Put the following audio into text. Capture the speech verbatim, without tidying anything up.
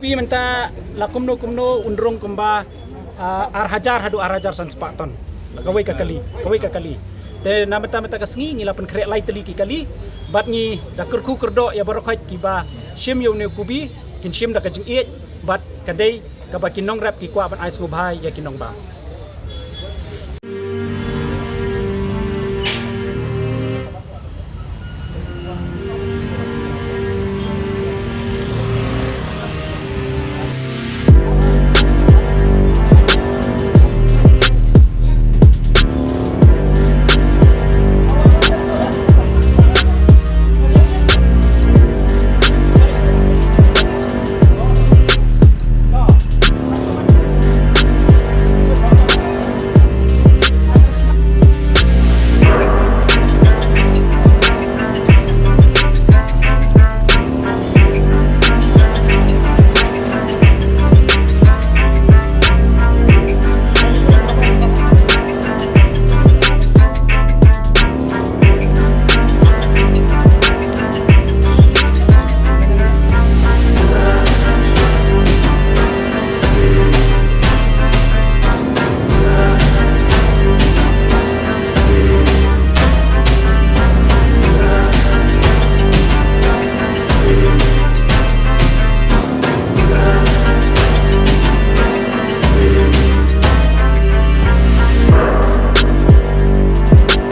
Pi mynta la kumno kumno un rung kumba, ah, ar hajar haduh ar hajar san spah ton. Kawei ka kali, kawei ka kali. Te na mynta mynta ka sngi ngi la pynkhreh lai tylli ki kali. Bad ngi da kyrkhu kyrdoh ïa baroh khoit kiba shim ïa une u kubi, kin shim da ka jingïeit bad ka dei kaba ki nongrep ki kwah ban ai sngewbha ïa ki nongbah.